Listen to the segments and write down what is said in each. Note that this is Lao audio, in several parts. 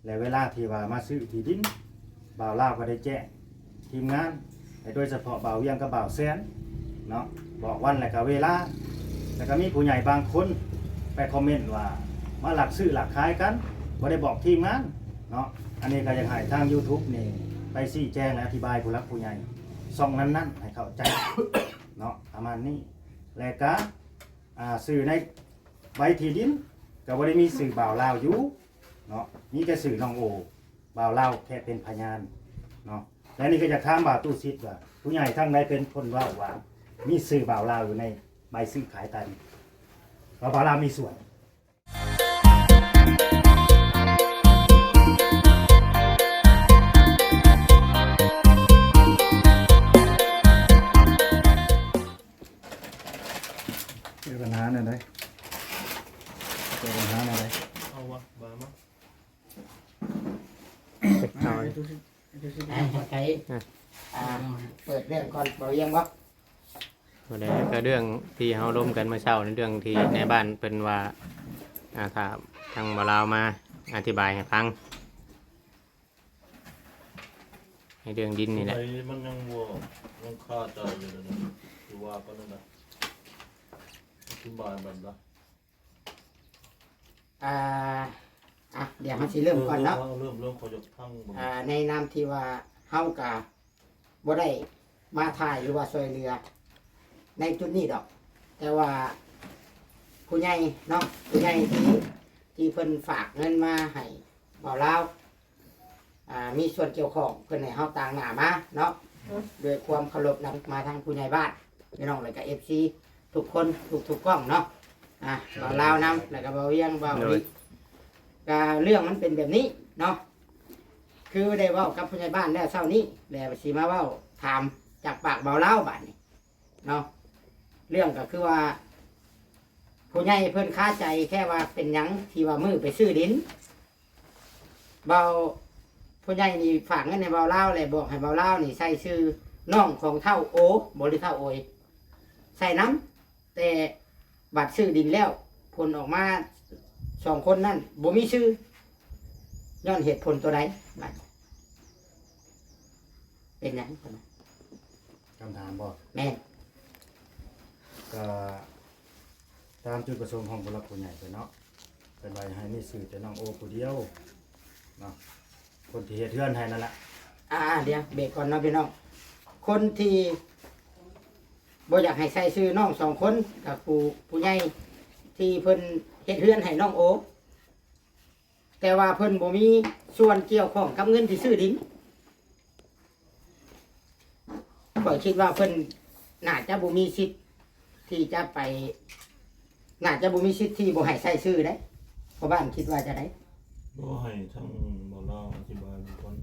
ແລະ ເວລາທີ່ວ່າມາຊື້ທີ່ດິນ ບ່າວລາວກໍໄດ້ແຈ້ງທີມງານ ແລະ ໂດຍສະເພາະບ່າວວຽງກັບບ່າວແສນເນາະ ບອກວັນ ແລະ ກະເວລາ. ແລ້ວກະມີຜູ້ໃຫຍ່ບາງຄົນໄປຄອມເມັນວ່າ ມາລັກຊື້ລັກຂາຍກັນ ບໍ່ໄດ້ບອກທີມງານເນາະ. ອັນນີ້ກະຢາກໃຫ້ທາງ YouTube ນີ້ໄປຊີ້ແຈງ ແລະ ອະທິບາຍຜູ້ຫຼັກຜູ້ໃຫຍ່ຊ່ອງນັ້ນໆ ໃຫ້ເຂົ້າໃຈເນາະ ປະມານນີ້. ແລະກະ ອ່າ ຊື່ໃນໃບທີ່ດິນກະບໍ່ໄດ້ມີຊື່ບ່າວລາວຢູ່ເນາະ ມີແຕ່ຊື່ນ້ອງໂອ ບ່າວລາວແຄ່ເປັນພະຍານເນາະ. ແລະນີ້ກະຢາກຖາມບ່າວຕູ້ສິດວ່າ ຜູ້ໃຫຍ່ທາງໃດເປັນຄົນເວົ້າວ່າ ມີຊື່ບ່າວລາວຢູ່ໃນໃບຊື້ຂາຍຕາດິນ ວ່າບ່າວລາວມີສ່ວນ? ແກ້ບັນຫາແນວໃດ? ແກ້ບັນຫາແນວໃດ? ເອົາວະ ບາມາ ເອົາ ໃຫ້ ອ່າ ເປີດເລື່ອງກ່ອນ ບໍ່ວຽງບໍ່? ບໍ່ໄດ້ ກະເລື່ອງທີ່ເຮົາລົມກັນມື້ເຊົ້ານີ້ ເລື່ອງທີ່ນາຍບ້ານເພິ່ນວ່າ ອ່າ ຖ້າທາງບ່າວລາວມາອະທິບາຍໃຫ້ຟັງ ໃນເລື່ອງດິນນີ້ແຫຼະ. ໃນມັນຍັງບໍ່ ຍັງຄາໃຈຢູ່ເດ້ ຄືວ່າປານນັ້ນນະ ອະທິບາຍບັດລະ ອ່າ ອ່ະ ດຽວເຮົາຊິເລີ່ມກ່ອນເນາະ ເອີ ເລີ່ມ ເລີ່ມ ເຮົາຢາກຟັງເບິ່ງ ອ່າ ໃນນາມທີ່ວ່າເຮົາກະບໍ່ໄດ້ມາຖ່າຍ ຫຼືວ່າຊ່ວຍເຫຼືອໃນຈຸດນີ້ດອກ ແຕ່ວ່າຜູ້ໃຫຍ່ເນາະ ຜູ້ໃຫຍ່ທີ່ ທີ່ເພິ່ນຝາກເງິນມາໃຫ້ບ່າວລາວ ອ່າ ມີສ່ວນກ່ຽວຂ້ອງ ເພິ່ນໃຫ້ເຮົາຕາງໜ້າມາເນາະ ດ້ວຍຄວາມເຄົາລົບນຳ ມາທາງຜູ້ໃຫຍ່ບ້ານ ພີ່ນ້ອງ ແລ້ວກະເອັຟຊີທຸກຄົນ ທຸກໆກ້ອງເນາະ ອ່າ ບ່າວລາວນຳ ແລ້ວກະບ່າວວຽງ ບ່າວອາລິ ກະເລື່ອງມັນເປັນແບບນີ້ເນາະ ຄືໄດ້ເວົ້າກັບຜູ້ໃຫຍ່ບ້ານແລ້ວເຊົ້ານີ້ ແລ້ວຊິມາເວົ້າຖາມຈາກປາກບ່າວລາວບາດນີ້ເນາະ. ເລື່ອງກະຄືວ່າ ຜູ້ໃຫຍ່ເພິ່ນຄາໃຈແຄ່ວ່າເປັນຫຍັງທີ່ວ່າມື້ໄປຊື້ດິນ ບ່າວ ຜູ້ໃຫຍ່ນີ້ຝາກເງິນໃຫ້ບ່າວລາວ ແລະ ບອກໃຫ້ບ່າວລາວນີ້ໃສ່ຊື່ນ້ອງຂອງທ້າວໂອ ບໍ່ ຫຼືທ້າວໂອຍ ໃສ່ນຳ ແຕ່ບັດຊື້ດິນແລ້ວ ຜົນອອກມາສອງຄົນນັ້ນບໍ່ມີຊື່ ຍ້ອນເຫດຜົນຕົວໃດ? ບັດ ເປັນຫຍັງ? ຄຳຖາມບໍ? ແມ່ນ. ກະຕາມຈຸດປະສົງຂອງຜູ້ຫຼັກຜູ້ໃຫຍ່ເພິ່ນເນາະ ເພິ່ນວ່າໃຫ້ມີຊື່ແຕ່ນ້ອງໂອຜູ້ດຽວເນາະ ຄົນທີ່ເຮັດເຮືອນໃຫ້ນັ້ນລະ. ອ່າ ດຽວເບຣກກ່ອນເນາະພີ່ນ້ອງ ຄົນທີ່ບໍ່ຢາກໃຫ້ໃສ່ຊື່ນ້ອງສອງຄົນ ກະຜູ້ ຜູ້ໃຫຍ່ທີ່ເພິ່ນເຮັດເຮືອນໃຫ້ນ້ອງໂອ ແຕ່ວ່າເພິ່ນບໍ່ມີສ່ວນກ່ຽວຂ້ອງກັບເງິນທີ່ຊື້ດິນ. ຂ້ອຍຄິດວ່າເພິ່ນໜ້າຈະບໍ່ມີສິດທີ່ຈະໄປ ໜ້າຈະບໍ່ມີສິດທີ່ບໍ່ໃຫ້ໃສ່ຊື່ເດ້. ພໍ່ບ້ານຄິດວ່າຈັ່ງໃດ? ບໍ່ໃຫ້ທາງບ່າວລາວອະທິບາຍເປັນຄົນ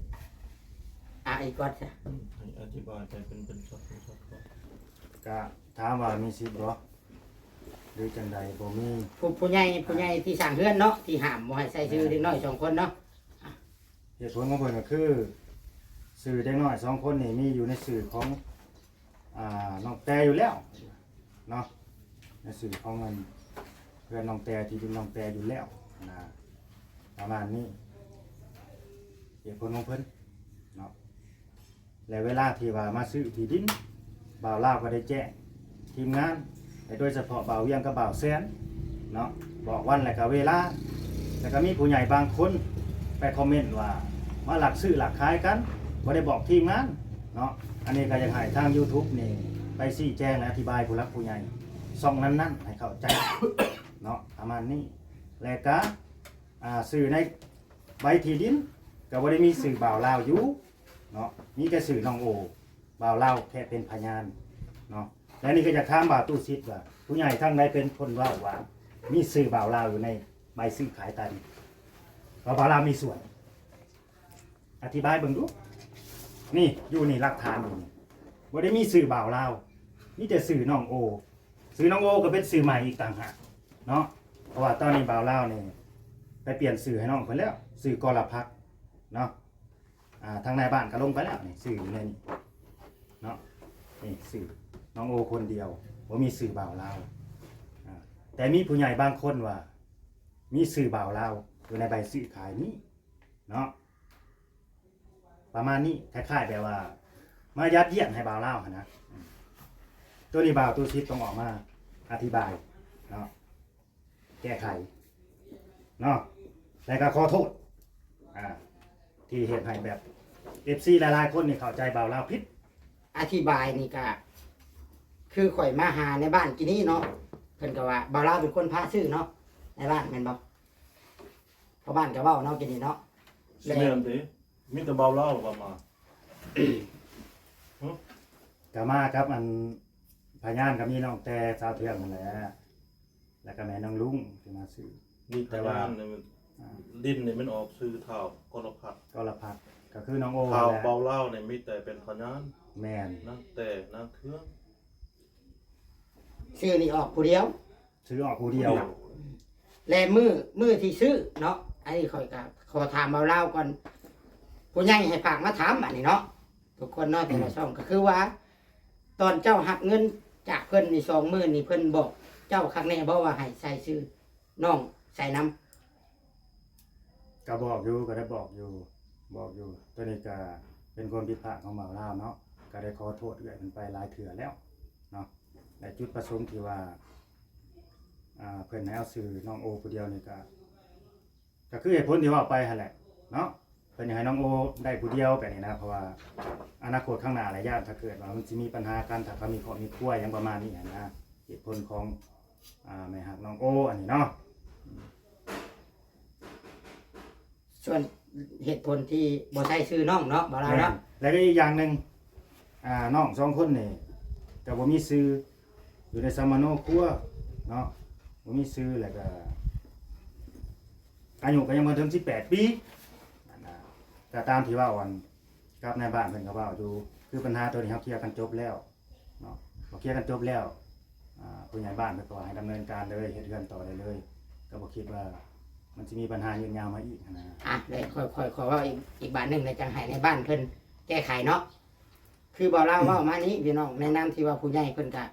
ອາ ອີກກ່ອນຊະ ອືມ ໃຫ້ອະທິບາຍໄປເປັນ ເປັນຊັດເປັນຊັດກ່ອນ. ກະຖາມວ່າມີສິດບໍ່ ຫຼືຈັ່ງໃດ? ບໍ່ມີ. ຜູ້ ຜູ້ໃຫຍ່ ຜູ້ໃຫຍ່ທີ່ສ້າງເຮືອນເນາະ ທີ່ຫ້າມບໍ່ໃຫ້ໃສ່ຊື່ເດັກນ້ອຍສອງຄົນເນາະ. ເຫດຜົນຂອງເພິ່ນກໍຄື ຊື່ເດັກນ້ອຍສອງຄົນນີ້ມີຢູ່ໃນຊື່ຂອງ ອ່າ ນ້ອງແຕຢູ່ແລ້ວເນາະ ໃນຊື່ຂອງອັນເຮືອນນ້ອງແຕ ທີ່ດິນນ້ອງແຕຢູ່ແລ້ວນະ ປະມານນີ້ ເຫດຜົນຂອງເພິ່ນເນາະ. ແລະ ເວລາທີ່ວ່າມາຊື້ທີ່ດິນ ບ່າວລາວກໍໄດ້ແຈ້ງທີມງານ ແລະ ໂດຍສະເພາະບ່າວວຽງກັບບ່າວແສນເນາະ ບອກວັນ ແລະ ກະເວລາ. ແລ້ວກະມີຜູ້ໃຫຍ່ບາງຄົນໄປຄອມເມັນວ່າ ມາລັກຊື້ລັກຂາຍກັນ ບໍ່ໄດ້ບອກທີມງານເນາະ. ອັນນີ້ກະຢາກໃຫ້ທາງ YouTube ນີ້ໄປຊີ້ແຈງ ແລະ ອະທິບາຍຜູ້ຫຼັກຜູ້ໃຫຍ່ຊ່ອງນັ້ນໆ ໃຫ້ເຂົ້າໃຈເນາະ ປະມານນີ້. ແລະ ກະ ອ່າ ຊື່ໃນໃບທີ່ດິນ ກະບໍ່ໄດ້ມີຊື່ບ່າວລາວຢູ່ ເນາະ ມີແຕ່ຊື່ນ້ອງໂອ ບ່າວລາວແຄ່ເປັນພະຍານເນາະ. ແລະນີ້ກໍຢາກຖາມບ່າວຕູ້ສິດວ່າ ຜູ້ໃຫຍ່ທາງໃດເປັນຄົນເວົ້າວ່າ ມີຊື່ບ່າວລາວຢູ່ໃນໃບຊື້ຂາຍຕາດິນ ວ່າບ່າວລາວມີສ່ວນ? ອະທິບາຍເບິ່ງດູ. ນີ້ ຢູ່ນີ້ຫຼັກຖານຢູ່ນີ້ ບໍ່ໄດ້ມີຊື່ບ່າວລາວ ມີແຕ່ຊື່ນ້ອງໂອ. ຊື່ນ້ອງໂອກໍເປັນຊື່ໃໝ່ອີກຕ່າງຫາກເນາະ ເພາະວ່າຕອນນີ້ບ່າວລາວນີ້ໄປປ່ຽນຊື່ໃຫ້ນ້ອງເພິ່ນແລ້ວ ຊື່ກໍລະພັກເນາະ. ອ່າ ທາງນາຍບ້ານກໍລົງໄປແລ້ວນີ້ ຊື່ຢູ່ໃນນີ້ເນາະ ນີ້ຊື່ນ້ອງໂອຄົນດຽວ ບໍ່ມີຊື່ບ່າວລາວ. ອ່າ ແຕ່ມີຜູ້ໃຫຍ່ບາງຄົນວ່າ ມີຊື່ບ່າວລາວຢູ່ໃນໃບຊື້ຂາຍນີ້ ເນາະ ປະມານນີ້ ຄ້າຍໆແບບວ່າມາຢັດຢຽດໃຫ້ບ່າວລາວຫັ້ນນະ. ໂຕນີ້ບ່າວຕຸສິດຕ້ອງອອກມາອະທິບາຍເນາະ ແກ້ໄຂເນາະ ແລ້ວກໍຂໍໂທດ ອ່າ ທີ່ເຮັດໃຫ້ແບບເອັຟຊີຫຼາຍໆຄົນນີ້ເຂົ້າໃຈບ່າວລາວຜິດ. ອະທິບາຍນີ້ກະຄືຂ້ອຍມາຫາໃນບ້ານກີ້ນີ້ເນາະ ເພິ່ນກໍວ່າບ່າວລາວເປັນຄົນພາຊື້ເນາະ ໃນບ້ານແມ່ນບໍ່? ພໍ່ບ້ານກໍເວົ້າເນາະ ກີ້ນີ້ເນາະ ຊິແມ່ນຕິ ມີແຕ່ບ່າວລາວກໍມາ ຫຶ ກໍມາກັບອັນພະຍານກໍມີນ້ອງແຕ່ ຊາວເທືອງຫັ້ນແຫຼະ ແລ້ວກໍແມ່ນ້ອງລຸງທີ່ມາຊື້ ມີແຕ່ ແຕ່ວ່າ ພະຍານນີ້ ອ່າ ດິນນີ້ມັນອອກຊື່ທ້າວກໍລະພັດ ກໍລະພັດ ກໍຄືນ້ອງໂອ ທ້າວ ແຫຼະ ບ່າວລາວນີ້ມີແຕ່ເປັນພະຍານ ແມ່ນ ນາງແຕ່ ນາງເທືອງ ຊື່ນີ້ອອກຜູ້ດຽວ ຊື້ອອກຜູ້ດຽວ ແລະ ມື້ ມື້ທີ່ຊື້ເນາະ ອັນນີ້ຂ້ອຍກໍຂໍຖາມບ່າວລາວກ່ອນ ຜູ້ໃຫຍ່ໃຫ້ຝາກມາຖາມອັນນີ້ເນາະ ທຸກຄົນເນາະ ແຕ່ລະຊ່ອງ ກໍຄືວ່າ ຕອນເຈົ້າຮັບເງິນຈາກເພິ່ນນີ້ ສອງໝື່ນນີ້ ເພິ່ນບອກເຈົ້າຄັກແນ່ບໍ່ວ່າໃຫ້ໃສ່ຊື່ນ້ອງໃສ່ນຳ? ກໍບອກຢູ່ ກໍໄດ້ບອກຢູ່ ບອກຢູ່ ໂຕນີ້ກໍເປັນຄວາມຜິດພາດຂອງບ່າວລາວເນາະ ກໍໄດ້ຂໍໂທດເອື້ອຍເພິ່ນໄປຫຼາຍເທື່ອແລ້ວເນາະ ແລະ ຈຸດປະສົງທີ່ວ່າ ອ່າ ເພິ່ນໃຫ້ເອົາຊື່ນ້ອງໂອຜູ້ດຽວນີ້ກໍ ກໍຄືເຫດຜົນທີ່ເວົ້າໄປຫັ້ນແຫຼະເນາະ ເພິ່ນຢາກໃຫ້ນ້ອງໂອໄດ້ຜູ້ດຽວແບບນີ້ນະ ເພາະວ່າອະນາຄົດຂ້າງໜ້າລະ ຢ້ານຖ້າເກີດວ່າມັນຊິມີບັນຫາກັນ ຖ້າເຂົາມີຄອບມີຄົວຫຍັງປະມານນີ້ຫັ້ນນະ ເຫດຜົນຂອງ ອ່າ ແມ່ຮັກນ້ອງໂອອັນນີ້ເນາະ. ສ່ວນເຫດຜົນທີ່ບໍ່ໃຊ້ຊື່ນ້ອງເນາະ ບ່າວລາວເນາະ ແມ່ນ ແລ້ວກໍອີກຢ່າງໜຶ່ງ ອ່າ ນ້ອງສອງຄົນນີ້ກໍບໍ່ມີຊື່ ຢູ່ໃນສຳມະໂນຄົວເນາະ ບໍ່ມີຊື່ ແລ້ວກໍອາຍຸກໍຍັງບໍ່ເຖິງສິບແປດປີນະ ກໍຕາມທີ່ເວົ້າກັນກັບນາຍບ້ານເພິ່ນກໍເວົ້າຢູ່ ຄືບັນຫາໂຕນີ້ເຮົາເຄຍກັນຈົບແລ້ວເນາະ ເຮົາເຄຍກັນຈົບແລ້ວ ອ່າ ຜູ້ໃຫຍ່ບ້ານເພິ່ນກໍວ່າໃຫ້ດຳເນີນການເລີຍ ເຮັດເຮືອນຕໍ່ໄດ້ເລີຍ ກໍບໍ່ຄິດວ່າມັນຊິມີບັນຫາຍືດຍາວມາອີກຫັ້ນນະ. ອ່ະ ແລ້ວຂ້ອຍ ຂ້ອຍ ຂໍເວົ້າອີກ ອີກບາດໜຶ່ງ ແລ້ວຈັ່ງໃຫ້ນາຍບ້ານເພິ່ນແກ້ໄຂເນາະ. ຄືບ່າວລາວເວົ້າມານີ້ພີ່ນ້ອງ ໃນນາມທີ່ວ່າຜູ້ໃຫຍ່ເພິ່ນກະ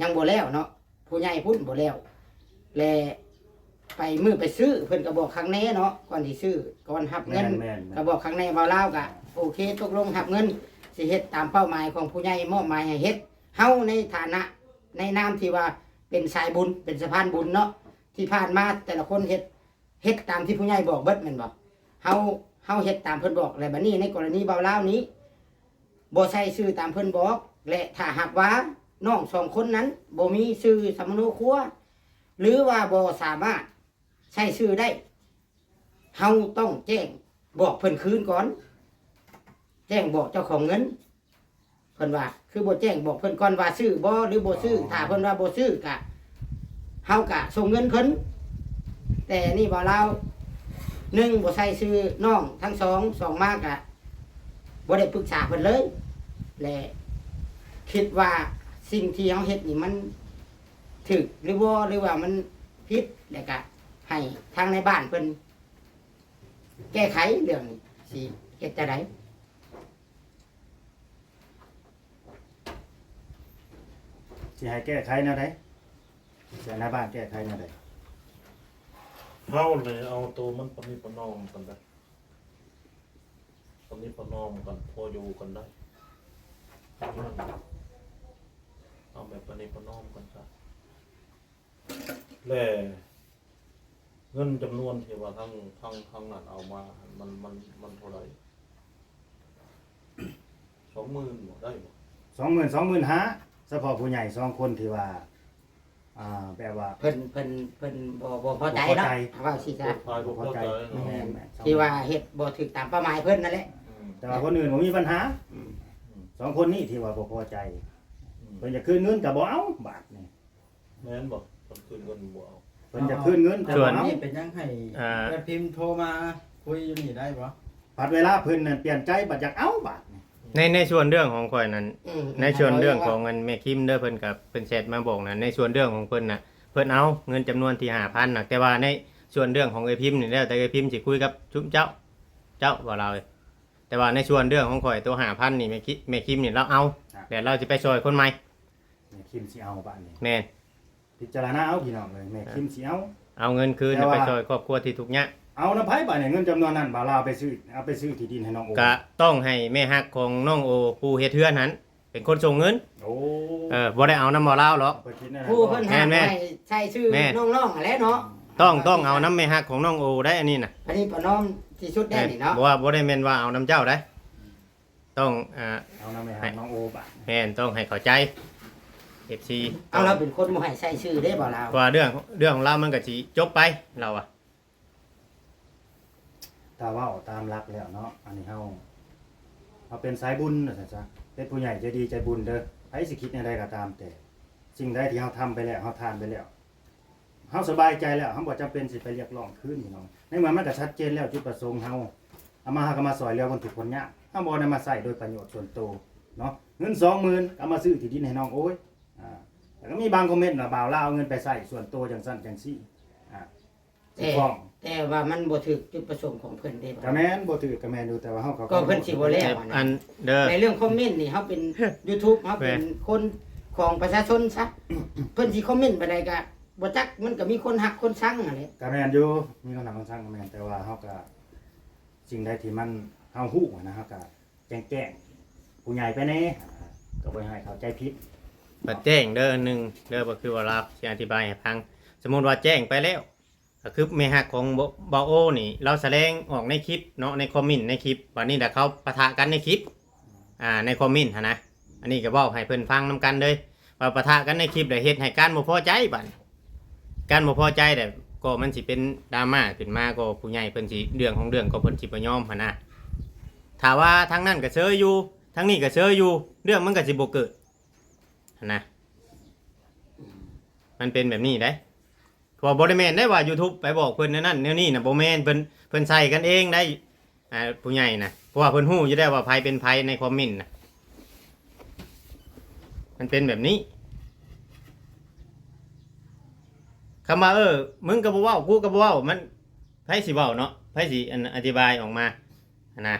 ຍັງບໍ່ແລ້ວເນາະ ຜູ້ໃຫຍ່ພຸ້ນບໍ່ແລ້ວ ແລະ ໄປມື້ໄປຊື້ເພິ່ນກະບອກຄັກແນ່ເນາະ ກ່ອນຊິຊື້ ກ່ອນຮັບເງິນ ແມ່ນໆໆ ກະບອກຄັກແນ່ ບ່າວລາວກະໂອເຄ ຕົກລົງຮັບເງິນ ຊິເຮັດຕາມເປົ້າໝາຍຂອງຜູ້ໃຫຍ່ມອບໝາຍໃຫ້ເຮັດ. ເຮົາໃນຖານະ ໃນນາມທີ່ວ່າເປັນສາຍບຸນ ເປັນສະພານບຸນເນາະ ທີ່ຜ່ານມາແຕ່ລະຄົນເຮັດ ເຮັດຕາມທີ່ຜູ້ໃຫຍ່ບອກເບິດແມ່ນບໍ່? ເຮົາ ເຮົາເຮັດຕາມເພິ່ນບອກ ແລະ ບາດນີ້ໃນກໍລະນີບ່າວລາວນີ້ ບໍ່ໃສ່ຊື່ຕາມເພິ່ນບອກ ແລະ ຖ້າຫາກວ່ານ້ອງສອງຄົນນັ້ນບໍ່ມີຊື່ສຳມະໂນຄົວ ຫຼືວ່າບໍ່ສາມາດໃຊ້ຊື່ໄດ້ ເຮົາຕ້ອງແຈ້ງບອກເພິ່ນຄືນກ່ອນ ແຈ້ງບອກເຈົ້າຂອງເງິນ. ເພິ່ນວ່າ ຄືບໍ່ແຈ້ງບອກເພິ່ນກ່ອນວ່າຊື້ບໍ່ ຫຼືບໍ່ຊື້? ອໍ ຖ້າເພິ່ນວ່າບໍ່ຊື້ກະ ເຮົາກະສົ່ງເງິນເພິ່ນ. ແຕ່ນີ້ບ່າວລາວ ໜຶ່ງ ບໍ່ໃສ່ຊື່ນ້ອງທັງສອງ ສອງມາກະບໍ່ໄດ້ປຶກສາເພິ່ນເລີຍ ແລະ ຄິດວ່າສິ່ງທີ່ເຮົາເຮັດນີ້ມັນຖືກຫຼືບໍ່ ຫຼືວ່າມັນຜິດ ແລ້ວກະໃຫ້ທາງນາຍບ້ານເພິ່ນແກ້ໄຂເລື່ອງນີ້ ຊິເຮັດຈັ່ງໃດ? ຊິໃຫ້ແກ້ໄຂແນວໃດ? ຊິໃຫ້ນາຍບ້ານແກ້ໄຂແນວໃດ? ເຮົານີ້ເອົາໂຕມັນປະນີປະນອມກັນໄດ໋ ປະນີປະນອມກັນ ພໍຢູ່ກັນໄດ້ ເອົາແບບປະນີປະນອມກັນຊະ. ແລະ ເງິນຈຳນວນທີ່ວ່າທາງ ທາງ ທາງນັ້ນເອົາມາ ມັນ ມັນ ມັນເທົ່າໃດ? ສອງໝື່ນບໍ່ ໄດ້ບໍ່? ສອງໝື່ນ ສອງໝື່ນຫ້າ ສະເພາະຜູ້ໃຫຍ່ສອງຄົນທີ່ວ່າ ອ່າ ແບບວ່າ ເພິ່ນ ເພິ່ນ ເພິ່ນບໍ່ ບໍ່ພໍໃຈເນາະ ບໍ່ພໍໃຈ ເວົ້າຊີ້ຊະ ເພິ່ນບໍ່ພໍໃຈ ບໍ່ພໍໃຈ ແມ່ນໆ ທີ່ວ່າເຮັດບໍ່ຖືກຕາມເປົ້າໝາຍເພິ່ນນັ້ນແຫຼະ ອືມ ແຕ່ວ່າຄົນອື່ນບໍ່ມີບັນຫາ ອືມ ອືມ ສອງຄົນນີ້ທີ່ວ່າບໍ່ພໍໃຈ ອືມ ເພິ່ນຢາກຄືນເງິນກໍບໍ່ເອົາ ບາດນີ້ ແມ່ນບໍ່? ເພິ່ນຄືນເງິນບໍ່ເອົາ ເພິ່ນຢາກຄືນເງິນແຕ່ບໍ່ເອົາ ນີ້ເປັນຫຍັງໃຫ້ ອ່າ ແອດມິນໂທມາຄຸຍຢູ່ນີ້ໄດ້ບໍ່? ບັດເວລາເພິ່ນນັ້ນປ່ຽນໃຈ ບັດຢາກເອົາບາດນີ້ ໃນ ໃນສ່ວນເລື່ອງຂອງຂ້ອຍນັ້ນ ອືມ ໃນສ່ວນເລື່ອງຂອງອັນແມ່ຄິມເດີ ເພິ່ນກໍເພິ່ນແຊັດມາບອກນັ້ນ ໃນສ່ວນເລື່ອງຂອງເພິ່ນນະ ເພິ່ນເອົາເງິນຈຳນວນທີ່ຫ້າພັນນະ ແຕ່ວ່າໃນສ່ວນເລື່ອງຂອງເອື້ອຍພິມນີ້ ແລ້ວແຕ່ເອື້ອຍພິມຊິຄຸຍກັບຊຸມເຈົ້າ ເຈົ້າ ບໍ່ລາວ ແຕ່ວ່າໃນສ່ວນເລື່ອງຂອງຂ້ອຍ ໂຕຫ້າພັນນີ້ ແມ່ຄິ ແມ່ຄິມນີ້ລາວເອົາ ແລ້ວລາວຊິໄປຊ່ອຍຄົນໃໝ່ ແມ່ຄິມຊິເອົາບາດນີ້ ແມ່ນ ພິຈາລະນາເອົາພີ່ນ້ອງເອີຍ ແມ່ຄິມຊິເອົາ ເອົາເງິນຄືນ ແຕ່ວ່າ ໄປຊ່ອຍຄອບຄົວທີ່ທຸກຍາກ ເອົານຳໃຜບາດນີ້ ເງິນຈຳນວນນັ້ນ ບ່າວລາວໄປຊື້ ເອົາໄປຊື້ທີ່ດິນໃຫ້ນ້ອງໂອ? ກະຕ້ອງໃຫ້ແມ່ຮັກຂອງນ້ອງໂອ ຜູ້ເຮັດເຮືອນຫັ້ນ ເປັນຄົນສົ່ງເງິນ. ໂອ້ ເອີ ບໍ່ໄດ້ເອົານຳບ່າວລາວຫຼອກ. ເພິ່ນຄິດແນວນັ້ນ ຜູ້ເພິ່ນ ບໍ່? ໃຊ້ຊື່ ແມ່ນໆ ນ້ອງໆຫັ້ນແຫຼະເນາະ. ຕ້ອງ ຕ້ອງເອົານຳແມ່ຮັກຂອງນ້ອງໂອໄດ໋ ອັນນີ້ນະ. ອັນນີ້ປະນອມທີ່ສຸດໄດ໋ນີ້ເນາະ. ບໍ່ ບໍ່ໄດ້ແມ່ນວ່າເອົານຳເຈົ້າໄດ໋. ຕ້ອງ ອ່າ ເອົານຳແມ່ຮັກນ້ອງໂອບາດ. ແມ່ນ ຕ້ອງໃຫ້ເຂົ້າໃຈ ເອັຟຊີ. ເອົາ ລາວເປັນຄົນບໍ່ໃຫ້ໃຊ້ຊື່ເດ້ ບ່າວລາວ. ເພາະວ່າເລື່ອງ ເລື່ອງຂອງລາວມັນກໍຊິຈົບໄປ ລາວວ່າ. ຖ້າເວົ້າຕາມຫຼັກແລ້ວເນາະ ອັນນີ້ເຮົາ ເຮົາເປັນສາຍບຸນວ່າຊັ້ນຊະ ເປັນຜູ້ໃຫຍ່ໃຈດີໃຈບຸນເດີ. ໃຜຊິຄິດແນວໃດກໍຕາມແຕ່ ສິ່ງໃດທີ່ເຮົາທຳໄປແລ້ວ ເຮົາທານໄປແລ້ວ ເຮົາສະບາຍໃຈແລ້ວ ເຮົາບໍ່ຈຳເປັນຊິໄປຮຽກຮ້ອງຄືນພີ່ນ້ອງ. ໃນເມື່ອມັນກໍຊັດເຈນແລ້ວ ຈຸດປະສົງເຮົາ ເອົາມາ ເຮົາກໍມາຊ່ອຍເຫຼືອຄົນທຸກຄົນຍາກ ເຮົາບໍ່ໄດ້ມາໃຊ້ໂດຍປະໂຫຍດສ່ວນໂຕເນາະ. ເງິນສອງໝື່ນ ເອົາມາຊື້ທີ່ດິນໃຫ້ນ້ອງໂອຍ. ອ່າ ແລ້ວກໍມີບາງຄອມເມັນວ່າ ບ່າວລາວເອົາເງິນໄປໃຊ້ສ່ວນໂຕ ຈັ່ງຊັ້ນຈັ່ງຊີ້. ອ່າ ແຕ່ ແຕ່ວ່າມັນບໍ່ຖືກຈຸດປະສົງຂອງເພິ່ນເດ້. ກໍແມ່ນ ບໍ່ຖືກກໍແມ່ນຢູ່ ແຕ່ວ່າເຮົາກໍ ກໍເພິ່ນຊິບໍ່ແລ້ວ ອັນເດີ ໃນເລື່ອງຄອມເມັນນີ້ ເຮົາເປັນຢູທູບ ເຮົາເປັນຄົນຂອງປະຊາຊົນຊະ ເພິ່ນຊິຄອມເມັນປານໃດກໍບໍ່ຈັກ ມັນກໍມີຄົນຮັກຄົນຊັງຫັ້ນແຫຼະ. ກໍແມ່ນຢູ່ ມີຄົນຮັກຄົນຊັງກໍແມ່ນ ແຕ່ວ່າເຮົາກໍ ສິ່ງໃດທີ່ມັນ ເຮົາຮູ້ນະ ເຮົາກໍແຈ້ງແຈ້ງຜູ້ໃຫຍ່ໄປແດ່ ກໍບໍ່ໃຫ້ເຂົ້າໃຈຜິດ. ບັດແຈ້ງເດີ ໜຶ່ງເດີ ກໍຄືວ່າລາວຊິອະທິບາຍໃຫ້ຟັງ ສົມມຸດວ່າແຈ້ງໄປແລ້ວ ກໍຄືແມ່ຮັກຂອງບ່າວໂອນີ້ ລາວສະແດງອອກໃນຄລິບເນາະ ໃນຄອມເມັນໃນຄລິບ ບາດນີ້ລະເຂົາປະທະກັນໃນຄລິບ ອ່າ ໃນຄອມເມັນຫັ້ນນະ. ອັນນີ້ກໍເວົ້າໃຫ້ເພິ່ນຟັງນຳກັນເລີຍ ວ່າປະທະກັນໃນຄລິບ ແລ້ວເຮັດໃຫ້ການບໍ່ພໍໃຈ ບາດນີ້ການບໍ່ພໍໃຈ ແລ້ວກໍມັນຊິເປັນດຣາມາຂຶ້ນມາ ກໍຜູ້ໃຫຍ່ເພິ່ນຊິ ເລື່ອງຂອງເລື່ອງກໍເພິ່ນຊິບໍ່ຍອມຫັ້ນນະ. ຖ້າວ່າທາງນັ້ນກໍເຊີຢູ່ ທາງນີ້ກໍເຊີຢູ່ ເລື່ອງມັນກໍຊິບໍ່ເກີດຫັ້ນນະ. ມັນເປັນແບບນີ້ເດ້. ເພາະບໍ່ໄດ້ແມ່ນໄດ້ວ່າຢູທູບໄປບອກເພິ່ນແນວນັ້ນແນວນີ້ນະ ບໍ່ແມ່ນ. ເພິ່ນ ເພິ່ນໃສ່ກັນເອງໄດ້ ອ່າ ຜູ້ໃຫຍ່ນະ ເພາະວ່າເພິ່ນຮູ້ຢູ່ແລ້ວວ່າໃຜເປັນໃຜໃນຄອມເມັນນະ. ມັນເປັນແບບນີ້ ຄຳວ່າ ເອີ ມຶງກໍບໍ່ເວົ້າ ກູກໍບໍ່ເວົ້າ ມັນ ໃຜຊິເວົ້າເນາະ ໃຜຊິ ອັນ ອະທິບາຍອອກມາຫັ້ນນະ.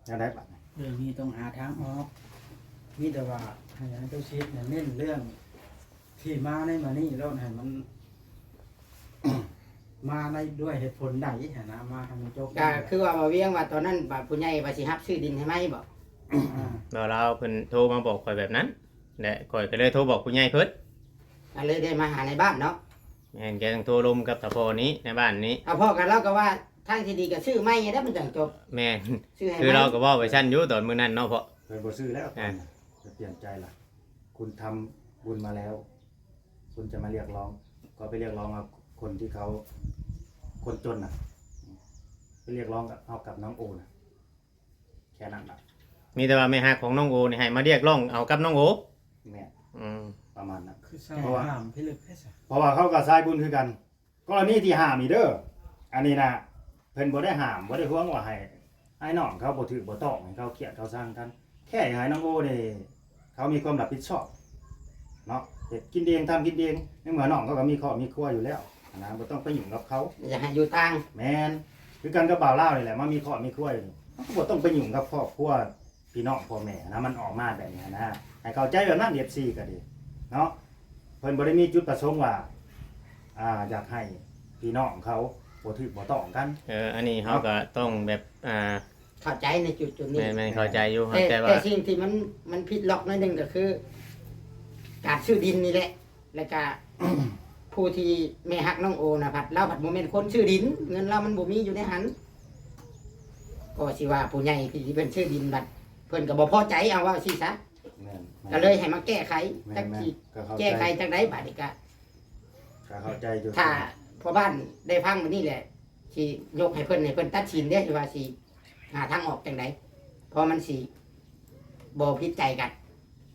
ແນວໃດບາດນີ້? ເລື່ອງນີ້ຕ້ອງຫາທາງອອກ ມີແຕ່ວ່າໃຫ້ອາຈານເຈົ້າສິດເນັ້ນເລື່ອງທີ່ມາໃນມານີ້ ແລ້ວໃຫ້ມັນ ມາໃນ ດ້ວຍເຫດຜົນໃດຫັ້ນນະ ມາໃຫ້ມັນຈົບ. ກໍຄືວ່າບ່າວວຽງວ່າຕອນນັ້ນ ບາດຜູ້ໃຫຍ່ວ່າຊິຮັບຊື້ດິນໃຫ້ໃໝ່ບໍ? ອ່າ ແລ້ວລາວເພິ່ນໂທມາບອກຂ້ອຍແບບນັ້ນ ແລະ ຂ້ອຍກໍເລີຍໂທບອກຜູ້ໃຫຍ່ເພິ່ນ ກໍເລີຍໄດ້ມາຫາໃນບ້ານເນາະ. ແມ່ນ ແກຕ້ອງໂທລົມກັບທ້າວພໍ່ນີ້ ໃນບ້ານນີ້. ທ້າວພໍ່ກັບລາວກໍວ່າ ທາງທີ່ດີກໍຊື້ໃໝ່ແລ້ວມັນຈັ່ງຈົບ. ແມ່ນ ຄືລາວກໍເວົ້າໄປຊັ້ນຢູ່ຕອນມື້ນັ້ນເນາະ ເພາະເພິ່ນບໍ່ຊື້ແລ້ວ. ອ່າ ເພິ່ນປ່ຽນໃຈລະ ຄຸນທຳບຸນມາແລ້ວ ຄຸນຈະມາຮຽກຮ້ອງ ກໍໄປຮຽກຮ້ອງເອົາຄົນທີ່ເຂົາ ຄົນຈົນນະ ໄປຮຽກຮ້ອງເອົາກັບນ້ອງໂອນະ. ແຄ່ນັ້ນລະ ມີແຕ່ວ່າແມ່ຮັກຂອງນ້ອງໂອນີ້ໃຫ້ມາຮຽກຮ້ອງເອົາກັບນ້ອງໂອ. ແມ່ນ ອືມ ປະມານນັ້ນ ຄືສາຍຫ້າມພິລຶກແທ້ຊະ. ເພາະວ່າເຂົາກໍສາຍບຸນຄືກັນ. ກໍລະນີທີ່ຫ້າມນີ້ເດີ ອັນນີ້ນະ ເພິ່ນບໍ່ໄດ້ຫ້າມ ບໍ່ໄດ້ຫວງວ່າໃຫ້ອ້າຍນ້ອງເຂົາບໍ່ຖືກບໍ່ຕ້ອງ ໃຫ້ເຂົາຄຽດເຂົາຊັງກັນ. ແຄ່ຢາກໃຫ້ນ້ອງໂອນີ້ ເຂົາມີຄວາມຮັບຜິດຊອບເນາະ ເຮັດກິນເອງ ທຳກິນເອງ. ໃນເມື່ອນ້ອງເຂົາກໍມີຄອບມີຄົວຢູ່ແລ້ວຫັ້ນນະ ບໍ່ຕ້ອງໄປຫຍຸ້ງກັບເຂົາ. ຢາກໃຫ້ຢູ່ຕ່າງ. ແມ່ນ ຄືກັນກັບບ່າວລາວນີ້ແຫຼະ ມາມີຄອບມີຄົວຢູ່ນີ້ ເຮົາກໍບໍ່ຕ້ອງໄປຫຍຸ້ງກັບຄອບຄົວ ພີ່ນ້ອງພໍ່ແມ່ນະ ມັນອອກມາແບບນີ້ນະ ໃຫ້ເຂົ້າໃຈແບບນັ້ນ ເອັຟຊີ ກໍດີເນາະ. ເພິ່ນບໍ່ໄດ້ມີຈຸດປະສົງວ່າ ອ່າ ຢາກໃຫ້ພີ່ນ້ອງເຂົາບໍ່ຖືກບໍ່ຕ້ອງກັນ. ເອີ ອັນນີ້ເຮົາກໍຕ້ອງແບບ ອ່າ ເຂົ້າໃຈໃນຈຸດໆນີ້. ແມ່ນໆ ເຂົ້າໃຈຢູ່ ແຕ່ ແຕ່ວ່າ ແຕ່ສິ່ງທີ່ມັນ ມັນຜິດລັອກໜ້ອຍໜຶ່ງກໍຄື ການຊື້ດິນນີ້ແຫຼະ. ແລ້ວກະ ຜູ້ທີ່ແມ່ຮັກນ້ອງໂອນະ ພັດລາວພັດບໍ່ແມ່ນຄົນຊື້ດິນ ເງິນລາວມັນບໍ່ມີຢູ່ໃນຫັ້ນ. ກໍຊິວ່າຜູ້ໃຫຍ່ທີ່ເພິ່ນຊື້ດິນ ບັດເພິ່ນກໍບໍ່ພໍໃຈ ເອົາເວົ້າຊີ້ຊະ. ແມ່ນໆ ກໍເລີຍໃຫ້ມາແກ້ໄຂ. ແມ່ນໆ ຈັກຊິ ກໍເຂົ້າໃຈ ແກ້ໄຂຈັ່ງໃດບາດນີ້ກະ ກໍເຂົ້າໃຈຢູ່. ຖ້າພໍ່ບ້ານໄດ້ຟັງແບບນີ້ແຫຼະ ຊິຍົກໃຫ້ເພິ່ນ ໃຫ້ເພິ່ນຕັດສິນເດ້ ຊິວ່າຊິຫາທາງອອກຈັ່ງໃດ ເພາະມັນຊິບໍ່ຜິດໃຈກັນ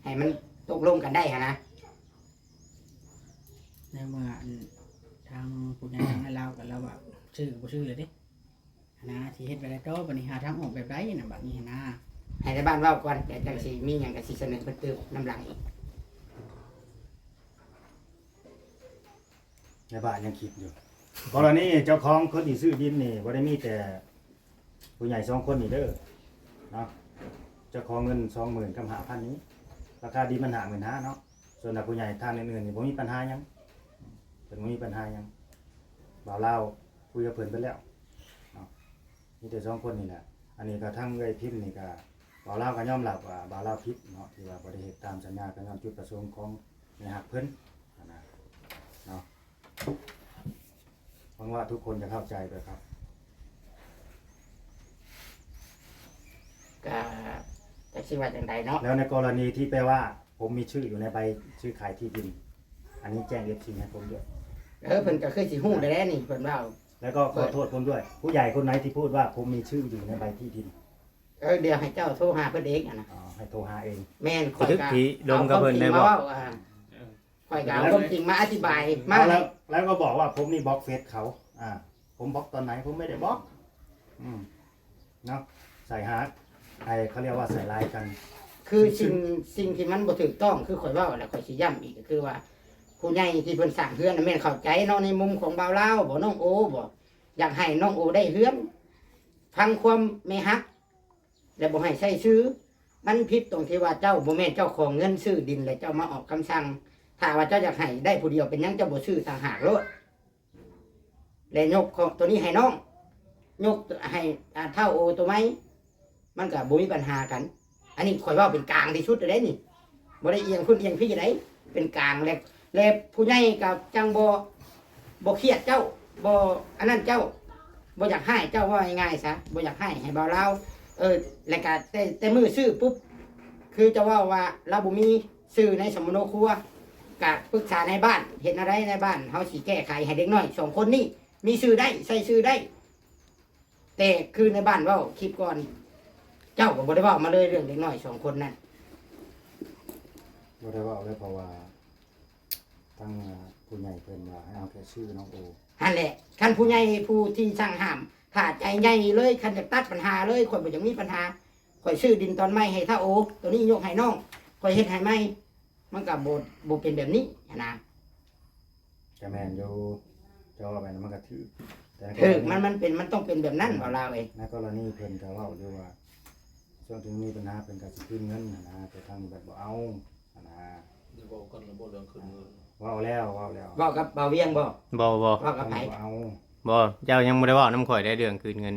ໃຫ້ມັນຕົກລົງກັນໄດ້ຫັ້ນນະ. ໃນເມື່ອອັນທາງຜູ້ໃຫຍ່ທາງໃນລາວກັນລາວວ່າ ຊື້ກໍບໍ່ຊື້ແລ້ວເດ້ຫັ້ນນະ ຊິເຮັດແບບໃດຕໍ່ ບັດນີ້ຫາທາງອອກແບບໃດນະ ບັດນີ້ຫັ້ນນະ. ໃຫ້ໃນບ້ານເວົ້າກ່ອນ ແລ້ວຈັ່ງຊິມີຫຍັງກໍຊິສະເໜີເພີ່ມເຕີມນຳຫຼັງອີກ. ໃນບ້ານຍັງຄິດຢູ່ ກໍລະນີເຈົ້າຂອງຄົນທີ່ຊື້ດິນນີ້ ບໍ່ໄດ້ມີແຕ່ ຜູ້ໃຫຍ່ສອງຄົນນີ້ເດີເນາະ ເຈົ້າຂອງເງິນສອງໝື່ນກັບຫ້າພັນນີ້ ລາຄາດິນມັນຫ້າໝື່ນຫ້າເນາະ. ສ່ວນຜູ້ໃຫຍ່ທ່ານອື່ນໆນີ້ບໍ່ມີບັນຫາຫຍັງ พิ่ນບໍ່ມີບັນຫາຫຍັງ. ບ່າວລາວຄຸຍກັບເພິ່ນໄປແລ້ວເນາະ ມີແຕ່ສອງຄົນນີ້ແຫຼະ. ອັນນີ້ກໍທາງເອື້ອຍພິມນີ້ກໍ ບ່າວລາວກໍຍອມຮັບວ່າບ່າວລາວຜິດເນາະ ທີ່ວ່າບໍ່ໄດ້ເຮັດຕາມສັນຍາ ກໍຍ້ອນຈຸດປະສົງຂອງແມ່ຮັກເພິ່ນຫັ້ນນະເນາະ. ຫວັງວ່າທຸກຄົນຈະເຂົ້າໃຈດ້ວຍຄັບ. ກໍຈັກຊິວ່າຈັ່ງໃດເນາະ. ແລ້ວໃນກໍລະນີທີ່ແປວ່າ ຜົມມີຊື່ຢູ່ໃນໃບຊື້ຂາຍທີ່ດິນ ອັນນີ້ແຈ້ງເອັຟຊີໃຫ້ຜົມດ້ວຍ. ເອີ ເພິ່ນກໍຄືຊິຮູ້ແລ້ວນີ້ ເພິ່ນເວົ້າ. ແລ້ວກໍຂໍໂທດຜົມດ້ວຍ ຜູ້ໃຫຍ່ຄົນໃດທີ່ພູດວ່າຜົມມີຊື່ຢູ່ໃນໃບທີ່ດິນ. ເອີ ດຽວໃຫ້ເຈົ້າໂທຫາເພິ່ນເອງຫັ້ນນະ. ອໍ ໃຫ້ໂທຫາເອງ. ແມ່ນ ຂ້ອຍກໍເອົາຄວາມຈິງມາເວົ້າ. ຂ້ອຍກໍເອົາຄວາມຈິງມາອະທິບາຍມາ. ແລ້ວ ແລ້ວກໍບອກວ່າຜົມນີ້ບລັອກເຟສເຂົາ. ອາ ຜົມບລັອກຕອນໃດ? ຜົມບໍ່ໄດ້ບລັອກ. ອືມ ເນາະ ໃສ່ຮ້າຍ ໃຫ້ເຂົາຮຽກວ່າໃສ່ຮ້າຍກັນ. ຄືສິ່ງ ສິ່ງທີ່ມັນບໍ່ຖືກຕ້ອງ ຄືຂ້ອຍເວົ້າແລ້ວ ຂ້ອຍຊິຢ້ຳອີກ ກໍຄືວ່າ ຜູ້ໃຫຍ່ທີ່ເພິ່ນສ້າງເຮືອນນະ ແມ່ນເຂົ້າໃຈເນາະ ໃນມຸມຂອງບ່າວລາວບໍ ນ້ອງໂອບໍ ຢາກໃຫ້ນ້ອງໂອໄດ້ເຮືອນ ຟັງຄວາມແມ່ຮັກ ແລະ ບໍ່ໃຫ້ໃຊ້ຊື່. ມັນຜິດຕົງທີ່ວ່າເຈົ້າບໍ່ແມ່ນເຈົ້າຂອງເງິນຊື້ດິນ ແລະ ເຈົ້າມາອອກຄຳສັ່ງ. ຖ້າວ່າເຈົ້າຢາກໃຫ້ໄດ້ຜູ້ດຽວ ເປັນຫຍັງເຈົ້າບໍ່ຊື້ຕ່າງຫາກໂລດ ແລະ ຍົກຂອງໂຕນີ້ໃຫ້ນ້ອງ ຍົກໃຫ້ ອາ ທ້າວໂອໂຕໃໝ່ ມັນກໍບໍ່ມີບັນຫາກັນ. ອັນນີ້ຂ້ອຍເວົ້າເປັນກາງທີ່ສຸດເດ້ນີ້ ບໍ່ໄດ້ອຽງພຸ້ນອຽງພີ້ໃດ ເປັນກາງ. ແລະ ແລະ ຜູ້ໃຫຍ່ກໍຈັ່ງບໍ່ ບໍ່ຄຽດເຈົ້າ ບໍ່ອັນນັ້ນເຈົ້າ ບໍ່ຢາກຮ້າຍເຈົ້າ ເວົ້າງ່າຍໆຊະ ບໍ່ຢາກຮ້າຍໃຫ້ບ່າວລາວ. ເອີ ແລ້ວກໍແຕ່ ແຕ່ມື້ຊື້ປຸບ ຄືເຈົ້າເວົ້າວ່າລາວບໍ່ມີຊື່ໃນສຳມະໂນຄົວ ກະປຶກສານາຍບ້ານ ເຮັດແນວໃດນາຍບ້ານເຮົາຊິແກ້ໄຂໃຫ້ເດັກນ້ອຍສອງຄົນນີ້ມີຊື່ໄດ້ ໃຊ້ຊື່ໄດ້. ແຕ່ຄືນາຍບ້ານເວົ້າຄລິບກ່ອນ ເຈົ້າກໍບໍ່ໄດ້ເວົ້າມາເລີຍເລື່ອງເດັກນ້ອຍສອງຄົນນັ້ນ. ບໍ່ໄດ້ເວົ້າເລີຍ ເພາະວ່າ ທາງ ອາ ຜູ້ໃຫຍ່ເພິ່ນວ່າໃຫ້ເອົາແຕ່ຊື່ນ້ອງໂອ. ຫັ້ນແຫຼະ ຄັນຜູ້ໃຫຍ່ຜູ້ທີ່ສັ່ງຫ້າມ ຖ້າໃຈໃຫຍ່ເລີຍ ຄັນຢາກຕັດບັນຫາເລີຍ ຂ້ອຍບໍ່ຢາກມີບັນຫາ ຂ້ອຍຊື້ດິນຕອນໃໝ່ໃຫ້ທ້າວໂອ ໂຕນີ້ຍົກໃຫ້ນ້ອງ ຂ້ອຍເຮັດໃຫ້ໃໝ່ ມັນກໍບໍ່ ບໍ່ເປັນແບບນີ້ຫັ້ນນະ. ກໍແມ່ນຢູ່ ເຈົ້າເວົ້າແບບນັ້ນມັນກໍຖືກ ແຕ່ ຖືກ ມັນ ມັນເປັນ ມັນຕ້ອງເປັນແບບນັ້ນ ບ່າວລາວເອີຍ. ໃນກໍລະນີເພິ່ນກໍເວົ້າຢູ່ວ່າ ຊ່ວງທີ່ມີບັນຫາເພິ່ນກໍຊິຄືນເງິນຫັ້ນນະ ແຕ່ທາງນີ້ບັດບໍ່ເອົາຫັ້ນນະ. ໄດ້ເວົ້າກັນແລ້ວບໍ່ເລື່ອງຄືນເງິນ? ເວົ້າແລ້ວ ເວົ້າແລ້ວ. ເວົ້າກັບບ່າວວຽງບໍ່? ບໍ່ ບໍ່ ເວົ້າກັບໃຜ? ເພິ່ນບໍ່ເອົາ. ບໍ່ ເຈົ້າຍັງບໍ່ໄດ້ເວົ້ານຳຂ້ອຍໄດ໋ເລື່ອງຄືນເງິນ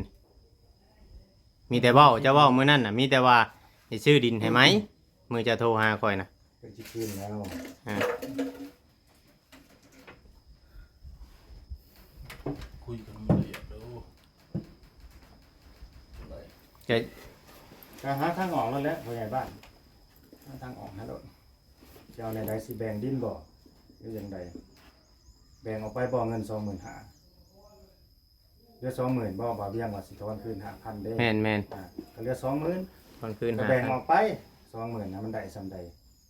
ມີແຕ່ເວົ້າ ເຈົ້າເວົ້າມື້ນັ້ນນະ ມີແຕ່ວ່າຊິຊື້ດິນໃຫ້ໃໝ່ ມື້ເຈົ້າໂທຫາຂ້ອຍນະ. ເພິ່ນຊິຄືນແລ້ວ ອາ ຄຸຍກັນລະອຽດເດີ ຈະ ກໍຫາທາງອອກນັ້ນແຫຼະ ພໍ່ໃຫຍ່ບ້ານ ຫາທາງອອກໃຫ້ໂລດ. ຈະເອົາແນວໃດ ຊິແບ່ງດິນບໍ່ ຫຼືຈັ່ງໃດ? ແບ່ງອອກໄປບໍ່ ເງິນສອງໝື່ນຫ້າ ເຫຼືອສອງໝື່ນບໍ່? ບ່າວວຽງວ່າຊິທອນຄືນຫ້າພັນເດ້. ແມ່ນໆ ອາ ກໍເຫຼືອສອງໝື່ນ ທອນຄືນ ກໍແບ່ງອອກໄປ ສອງໝື່ນນະ ມັນໄດ້ສ່ຳໃດ?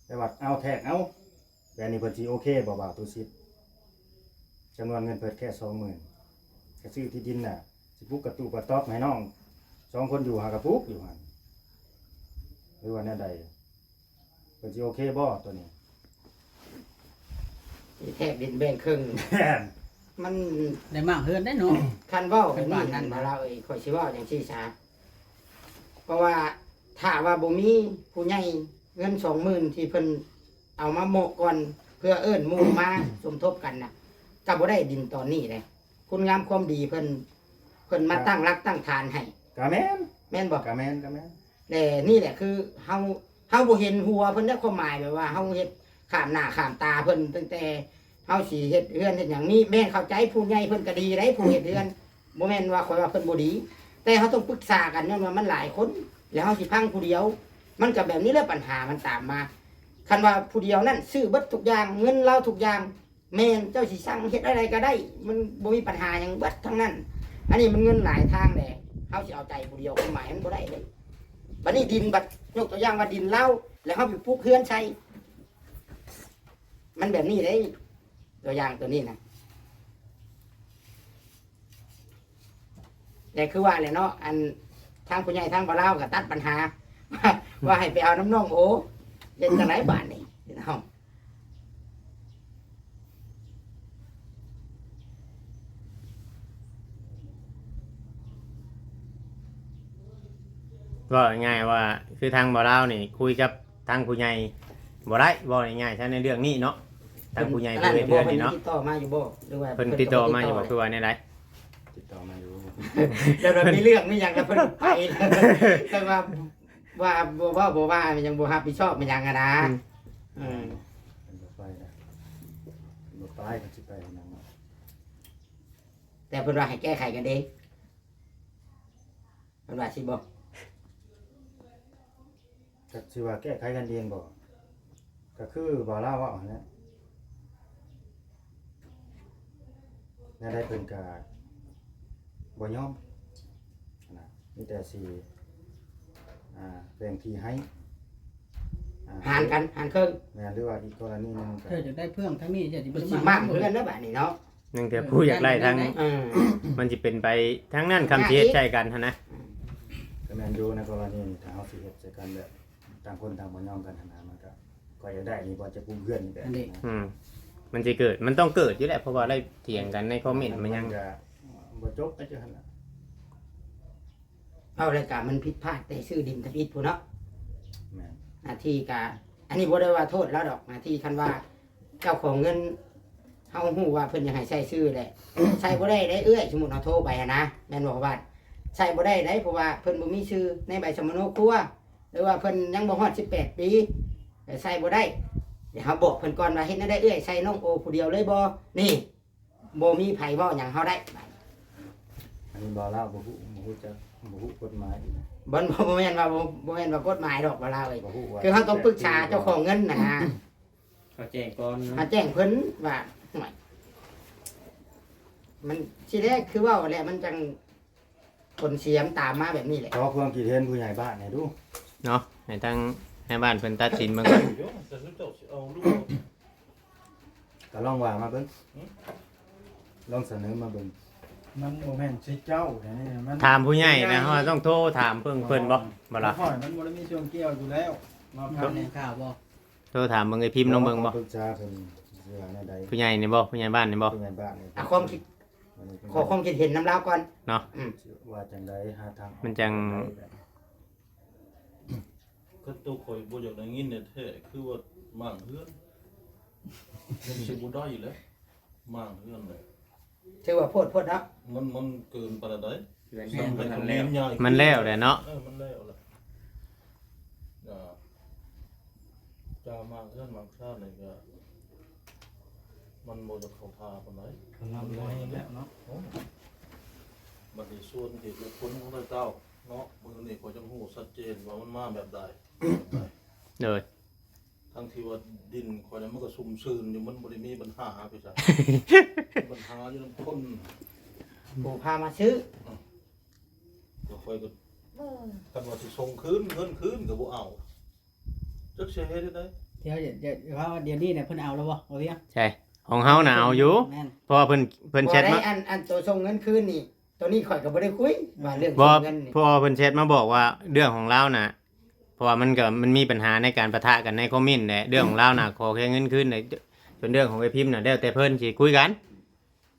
ແຕ່ວ່າເອົາແທກເອົາ ແບບນີ້ເພິ່ນຊິໂອເຄບໍ່ ບ່າວຕູຊິດ? ຈຳນວນເງິນເພິ່ນແຄ່ສອງໝື່ນ ກໍຊື້ທີ່ດິນນະ ຊິປຸກກະຕູກະຕອບໃຫ້ນ້ອງສອງຄົນຢູ່ ຫາກະປຸກຢູ່ຫັ້ນ ຫຼືວ່າແນວໃດ? ເພິ່ນຊິໂອເຄບໍ່ໂຕນີ້? ຊິແທກດິນແບ່ງເຄິ່ງ ແມ່ນ ມັນໄດ້ມ້າງເຮືອນໄດ້ເນາະ. ຄັນເວົ້າແບບນີ້ຫັ້ນ ບ່າວລາວເອີຍ ຂ້ອຍຊິເວົ້າຈັ່ງຊີ້ຊະ ເພາະວ່າຖ້າວ່າບໍ່ມີຜູ້ໃຫຍ່ ເງິນສອງໝື່ນທີ່ເພິ່ນເອົາມາໂມະກ່ອນ ເພື່ອເອີ້ນໝູ່ມາສົມທົບກັນນະ ກໍບໍ່ໄດ້ດິນຕອນນີ້ເດ້. ຄຸນງາມຄວາມດີເພິ່ນ ເພິ່ນມາຕັ້ງຫຼັກຕັ້ງຖານໃຫ້ ກໍແມ່ນ ແມ່ນບໍ່? ກໍແມ່ນ ກໍແມ່ນ. ແລະນີ້ແຫຼະຄືເຮົາ ເຮົາບໍ່ເຫັນຫົວເພິ່ນເດ້ ຄວາມໝາຍແບບວ່າເຮົາເຮັດຂ້າມໜ້າຂ້າມຕາເພິ່ນ ຕັ້ງແຕ່ເຮົາຊິເຮັດເຮືອນເຮັດຫຍັງນີ້ ແມ່ນເຂົ້າໃຈຜູ້ໃຫຍ່ເພິ່ນກໍດີໄດ໋ ຜູ້ເຮັດເຮືອນ ບໍ່ແມ່ນວ່າຂ້ອຍວ່າເພິ່ນບໍ່ດີ ແຕ່ເຮົາຕ້ອງປຶກສາກັນ ຍ້ອນວ່າມັນຫຼາຍຄົນ ແລ້ວເຮົາຊິຟັງຜູ້ດຽວ ມັນກໍແບບນີ້ແຫຼະ ບັນຫາມັນຕາມມາ. ຄັນວ່າຜູ້ດຽວນັ້ນຊື້ເບິດທຸກຢ່າງ ເງິນລາວທຸກຢ່າງ ແມ່ນ ເຈົ້າຊິສັ່ງເຮັດແນວໃດກໍໄດ້ ມັນບໍ່ມີບັນຫາຫຍັງ ເບິດທັງນັ້ນ. ອັນນີ້ມັນເງິນຫຼາຍທາງແຫຼະ ເຮົາຊິເອົາໃຈຜູ້ດຽວ ຄວາມໝາຍມັນບໍ່ໄດ້ເດ້. ບັດນີ້ດິນ ບັດຍົກຕົວຢ່າງວ່າດິນລາວ ແລ້ວເຮົາໄປປຸກເຮືອນໃສ່ ມັນແບບນີ້ເດ້ ຕົວຢ່າງຕົວນີ້ນະ. ແຕ່ຄືວ່າແຫຼະເນາະ ອັນທາງຜູ້ໃຫຍ່ທາງບ່າວລາວກໍຕັດບັນຫາ ວ່າໃຫ້ໄປເອົານຳນ້ອງໂອ ເຮັດຈັ່ງໃດບາດນີ້ພີ່ນ້ອງ? ເວົ້າງ່າຍໆວ່າ ຄືທາງບ່າວລາວນີ້ຄຸຍກັບທາງຜູ້ໃຫຍ່ບໍ່ໄດ້ ເວົ້າງ່າຍໆຊະໃນເລື່ອງນີ້ເນາະ. ທາງຜູ້ໃຫຍ່ຜູ້ເຮັດເຮືອນນີ້ເນາະ ເພິ່ນຕິດຕໍ່ມາຢູ່ບໍ່ ຫຼືວ່າ ເພິ່ນຕິດຕໍ່ມາຢູ່ບໍ່ ເພິ່ນຕິດຕໍ່ມາຢູ່ບໍ່ ຄືວ່າແນວໃດ? ຕິດຕໍ່ມາຢູ່ ແຕ່ວ່າມີເລື່ອງມີຫຍັງແລ້ວເພິ່ນໄປ ແຕ່ວ່າ ວ່າບໍ່ເວົ້າບໍ່ວ່າ ຍັງບໍ່ຮັບຜິດຊອບ ມັນຫຍັງຫັ້ນນະ ອືມ ເອີ ເພິ່ນບໍ່ໄປນະ ເພິ່ນບໍ່ໄປ ເພິ່ນຊິໄປເຮັດຫຍັງເນາະ ແຕ່ເພິ່ນວ່າໃຫ້ແກ້ໄຂກັນເອງ ເພິ່ນວ່າຊິບໍ່ ຈັກຊິວ່າແກ້ໄຂກັນເອງບໍ່ ກໍຄືບ່າວລາວເວົ້າຫັ້ນແຫຼະ ແນວໃດເພິ່ນກໍບໍ່ຍອມຫັ້ນນະ ມີແຕ່ຊິ ອ່າ ແບ່ງທີ່ໃຫ້ ອ່າ ຫານກັນ ຫານເຄິ່ງ ແມ່ນ ຫຼືວ່າອີກກໍລະນີໜຶ່ງກໍ ເຈົ້າຢາກໄດ້ເພື່ອງທາງນີ້ ເຈົ້າຊິບໍ່ໄດ້ ມັນຊິໝ້າງເຮືອນແລ້ວບາດນີ້ເນາະ ຍັງແຕ່ຜູ້ຢາກໄດ້ທາງ ເອີ ມັນຊິເປັນໄປທາງນັ້ນ ຄຳຊິເຮັດໃສ່ກັນຫັ້ນນະ ກໍແມ່ນຢູ່ ໃນກໍລະນີນີ້ ຖ້າເຮົາຊິເຮັດໃສ່ກັນແບບ ຕ່າງຄົນຕ່າງບໍ່ຍອມກັນຫັ້ນນະ ມັນກໍ ຂ້ອຍຢາກໄດ້ນີ້ບໍ່ ຈະປຸມເຮືອນນີ້ແບບ ອັນນີ້ ອືມ ມັນຊິເກີດ ມັນຕ້ອງເກີດຢູ່ແຫຼະ ເພາະວ່າໄດ້ຖຽງກັນໃນຄອມເມັນ ມັນ ມັນຍັງ ມັນກໍບໍ່ຈົບໄປຈັ່ງຊັ້ນລະ ເວົ້າແລ້ວກໍມັນຜິດພາດແຕ່ຊື້ດິນທຳອິດພຸ້ນເນາະ ແມ່ນ ໜ້າທີ່ກໍ ອັນນີ້ບໍ່ໄດ້ວ່າໂທດລາວດອກ ໜ້າທີ່ ຄັນວ່າເຈົ້າຂອງເງິນ ເຮົາຮູ້ວ່າເພິ່ນຢາກໃຫ້ໃຊ້ຊື່ແຫຼະ ໃຊ້ບໍ່ໄດ້ເດ້ເອື້ອຍ ສົມມຸດເຮົາໂທໄປຫັ້ນນະ ແມ່ນບໍ່ພໍ່ບ້ານ ໃຊ້ບໍ່ໄດ້ເດ້ ເພາະວ່າເພິ່ນບໍ່ມີຊື່ໃນໃບສຳມະໂນຄົວ ຫຼືວ່າເພິ່ນຍັງບໍ່ຮອດສິບແປດປີ ໃຊ້ບໍ່ໄດ້ ດຽວເຮົາບອກເພິ່ນກ່ອນວ່າ ເຮັດແນວໃດເອື້ອຍ ໃສ່ນ້ອງໂອຜູ້ດຽວເລີຍບໍ່ ນີ້ ບໍ່ມີໃຜເວົ້າຫຍັງເຮົາໄດ້ ອັນນີ້ບໍ່ລາວບໍ່ຮູ້ ບໍ່ຮູ້ຈັກ ບໍ່ຮູ້ກົດໝາຍອີກ ບໍ່ ບໍ່ແມ່ນວ່າ ບໍ່ ບໍ່ແມ່ນວ່າກົດໝາຍດອກບໍ່ລາວເອີຍ ບໍ່ຮູ້ວ່າ ຄືເຮົາຕ້ອງປຶກສາເຈົ້າຂອງເງິນຫັ້ນນະ ເຮົາແຈ້ງກ່ອນເນາະ ເຮົາແຈ້ງເພິ່ນວ່າ ຫ້ວຍ ມັນ ຊິແລ ຄືເວົ້າແຫຼະ ມັນຈັ່ງຜົນເສຍມັນຕາມມາແບບນີ້ແຫຼະ ຂໍຄວາມຄິດເຫັນຜູ້ໃຫຍ່ບ້ານແດ່ດູ ເນາະ ໃຫ້ທາງໃນບ້ານເພິ່ນຕັດສິນເບິ່ງກ່ອນ ກໍລອງວ່າມາເບິ່ງ ຫືມ ລອງສະເໜີມາເບິ່ງ ມັນບໍ່ແມ່ນຊິເຈົ້າແນວນີ້ ມັນ ຖາມຜູ້ໃຫຍ່ນະ ເຮົາຕ້ອງໂທຖາມເພິ່ນ ເພິ່ນບໍ່ ບໍ່ລະ ຂ້ອຍມັນບໍ່ໄດ້ມີສ່ວນກ່ຽວຢູ່ແລ້ວ ມາຜ່ານແຫຼ່ງຂ່າວບໍ່ ໂທຖາມເບິ່ງ ເອື້ອຍພິມລອງເບິ່ງບໍ່ ປຶກສາເພິ່ນຊິວ່າແນວໃດ ຜູ້ໃຫຍ່ນີ້ບໍ່ ຜູ້ໃຫຍ່ບ້ານນີ້ບໍ່ ຜູ້ໃຫຍ່ບ້ານນີ້ ອ່ະ ຄວາມຄິດ ຂໍຄວາມຄິດເຫັນນຳລາວກ່ອນເນາະ ອືມ ວ່າຈັ່ງໃດ ຫາທາງອອກ ມັນຈັ່ງ ຄັນໂຕຂ້ອຍບໍ່ຢາກໄດ້ຍິນແທ້ໆ ຄືວ່າມ້າງເຮືອນ ມັນຊິບໍ່ໄດ້ແຫຼະ ມ້າງເຮືອນແຫຼະ ຖືວ່າໂພດໂພດເນາະ ມັນ ມັນເກີນໄປແລ້ວໃດ໋ ເຮືອນ ມັນແລ້ວແຫຼະເນາະ ເອີ ມັນແລ້ວແຫຼະ ອ່າ ຈາມາເຮືອນມາຊາດນີ້ກໍ ມັນບໍ່ຈະເຂົ້າທ່າປານໃດ ກຳລັງບໍ່ແຮງແລ້ວເນາະ ໂອ້ ບັດນີ້ສ່ວນທີ່ບຸກຄົນຂອງເຈົ້າເນາະ ມື້ນີ້ຂ້ອຍຈັ່ງຮູ້ຊັດເຈນວ່າມັນມາແບບໃດ ໂດຍ ທັງທີ່ວ່າດິນຂ້ອຍນັ້ນມັນກໍຊຸ່ມຊື່ນຢູ່ ມັນບໍ່ໄດ້ມີບັນຫາໄປໃສ ບັນຫາຢູ່ນຳຄົນ ຜູ້ພາມາຊື້ ອືມ ແລ້ວຂ້ອຍກໍ ຄັນວ່າຊິສົ່ງຄືນ ເງິນຄືນກໍບໍ່ເອົາ ຈັກຊິເຮັດແນວໃດ ດຽວ ດຽວ ດຽວນີ້ນະເພິ່ນເອົາແລ້ວບໍ່ ບໍ່ວຽງ ໃຊ່ ຂອງເຮົານະເອົາຢູ່ ແມ່ນ ເພາະວ່າເພິ່ນ ເພິ່ນແຊັດມາ ອັນ ອັນໂຕສົ່ງເງິນຄືນນີ້ ໂຕນີ້ຂ້ອຍກໍບໍ່ໄດ້ຄຸຍວ່າເລື່ອງ ບໍ່ ສົ່ງເງິນນີ້ ເພາະວ່າເພິ່ນແຊັດມາບອກວ່າເລື່ອງຂອງລາວນະ ເພາະວ່າມັນກໍ ມັນມີບັນຫາໃນການປະທະກັນໃນຄອມເມັນແຫຼະ ເລື່ອງຂອງລາວນະ ຂໍແຄ່ເງິນຄືນ ສ່ວນເລື່ອງຂອງເອື້ອຍພິມນະ ແລ້ວແຕ່ເພິ່ນຊິຄຸຍກັນ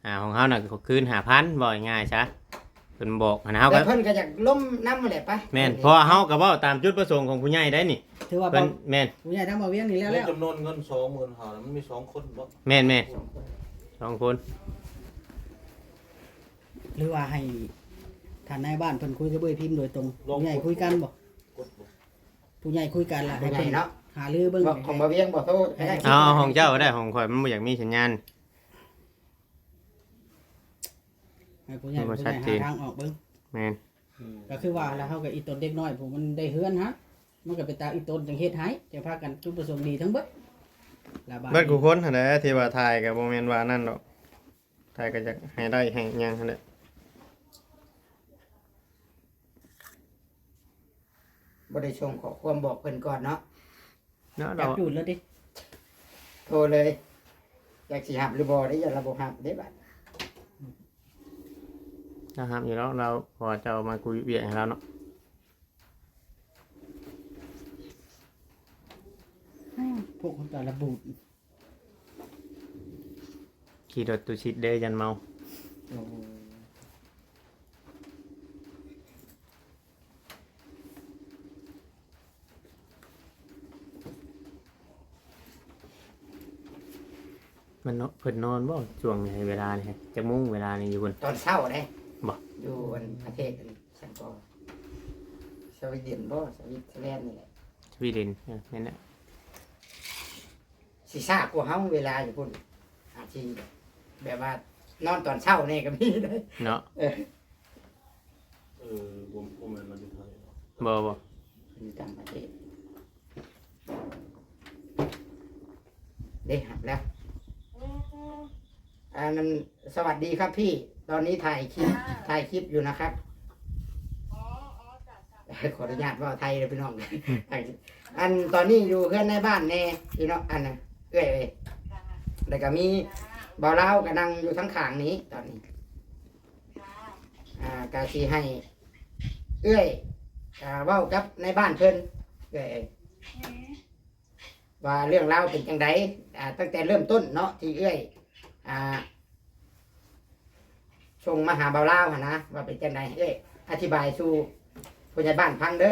ອ່າ ຂອງເຮົານະຄືນຫ້າພັນ ເວົ້າງ່າຍໆຊະ ເພິ່ນບອກຫັ້ນນະ ເຮົາກໍ ແຕ່ເພິ່ນກໍຢາກລົມນຳຫັ້ນແຫຼະປະ ແມ່ນ ເພາະວ່າເຮົາກໍເວົ້າຕາມຈຸດປະສົງຂອງຜູ້ໃຫຍ່ໄດ໋ນີ້ ຖືວ່າເພິ່ນ ເວົ້າ ແມ່ນ ຜູ້ໃຫຍ່ທາງບ່າວວຽງນີ້ແລ້ວ ໃນ ແລ້ວ ຈຳນວນເງິນສອງໝື່ນຫ້າ ມັນມີສອງຄົນເນາະ ແມ່ນໆ ສອງຄົນ ຫຼືວ່າໃຫ້ທ່ານນາຍບ້ານເພິ່ນຄຸຍກັບເອື້ອຍພິມໂດຍຕົງ ລອງ ຜູ້ໃຫຍ່ຄຸຍກັນບໍ່ ກົດບໍ່ ຜູ້ໃຫຍ່ຄຸຍກັນລະໃຫ້ເພິ່ນ ຜູ້ໃຫຍ່ເນາະ ຫາລືເບິ່ງ ຂອງບ່າວວຽງບໍ່ໂທ ເອົາຂອງເຈົ້າກໍໄດ້ ຂອງຂ້ອຍມັນບໍ່ຢາກມີສັນຍານ ໃຫ້ຜູ້ໃຫຍ່ ຜູ້ໃຫຍ່ຫາທາງອອກເບິ່ງ ແມ່ນ ອືມ ກໍຄືວ່າລະ ເຮົາກໍອີ່ຕົນເດັກນ້ອຍຜູ້ມັນໄດ້ເຮືອນຫັ້ນ ມັນກໍເປັນຕາອີ່ຕົນຈັ່ງເຮັດໃຫ້ ຈັ່ງພາກັນຈຸດປະສົງດີທັງເບິດ ລະບາດ ເບິດ ນີ້ ທຸກຄົນຫັ້ນແຫຼະ ທີ່ວ່າຖ່າຍກໍບໍ່ແມ່ນວ່ານັ້ນດອກ ຖ່າຍກໍຢາກໃຫ້ໄດ້ໃຫ້ຫຍັງຫັ້ນແຫຼະ ບໍ່ໄດ້ສົ່ງຂໍ້ຄວາມບອກເພິ່ນກ່ອນເນາະ ເນາະ ຈັບຈູດເລີຍຕິ ໂທເລີຍ ຈັກຊິຮັບຫຼືບໍ່ເດ້ ຢ້ານລາວບໍ່ຮັບເດ້ບາດ ລາວຮັບຢູ່ແລ້ວ ລາວ ເພາະວ່າເຈົ້າມາກຸຍວຽກໃຫ້ລາວເນາະ ພວກຄົນຕາລະບູດ ຂີ່ລົດຕຸຊິດເດ້ ຢ້ານເມົາ ໂອ້ ໂ ມັນເນາະ ເພິ່ນນອນບໍ່ຊ່ວງນີ້ ເວລານີ້ ຈັກໂມງເວລານີ້ຢູ່ພຸ້ນ? ຕອນເຊົ້າເດ້. ບໍ່? ຢູ່ອັນປະເທດອັນ ຫຍັງກໍ ສະວີເດັນບໍ່ ສະວິດເຊີແລນນີ້ແຫຼະ. ສະວີເດັນ ເອີ ແມ່ນແຫຼະ. ຊິຊ້າກວ່າເຮົາເວລາຢູ່ພຸ້ນ ອາດຊິແບບວ່ານອນຕອນເຊົ້າແດ່ກໍມີເດ້. ເນາະ. ເອີ ເອີ ບໍ່ ບໍ່ແມ່ນມາຢູ່ໄທເນາະ. ບໍ່ ບໍ່ ຢູ່ຕ່າງປະເທດ. ເດ້ ຮັບແລ້ວ. ອືມ ອັນນັ້ນ ສະຫວັດດີຄັບພີ່ ຕອນນີ້ຖ່າຍຄລິບ ອ່າ ຖ່າຍຄລິບຢູ່ນະຄັບ. ອໍ ອໍ ຈ້າ ຈ້າ ຂໍອະນຸຍາດເວົ້າໄທເດີພີ່ນ້ອງ. ອັນ ຕອນນີ້ຢູ່ເຮືອນໃນບ້ານແດ່ພີ່ນ້ອງ ອັນ ເອື້ອຍເອີຍ. ແລ້ວກໍມີ ຈ້າ ບ່າວລາວກໍນັ່ງຢູ່ທາງຂ້າງນີ້ຕອນນີ້. ອ່າ ກະຊິໃຫ້ເອື້ອຍ ອ່າ ເວົ້າກັບໃນບ້ານເພິ່ນ ເອື້ອຍ ອືມ ວ່າເລື່ອງລາວເປັນຈັ່ງໃດ ອ່າ ຕັ້ງແຕ່ເລີ່ມຕົ້ນເນາະ ທີ່ເອື້ອຍ ອ່າ ສົ່ງມາຫາບ່າວລາວຫັ້ນນະ ວ່າເປັນຈັ່ງໃດ ເອື້ອຍອະທິບາຍສູ່ຜູ້ໃຫຍ່ບ້ານຟັງເດີ.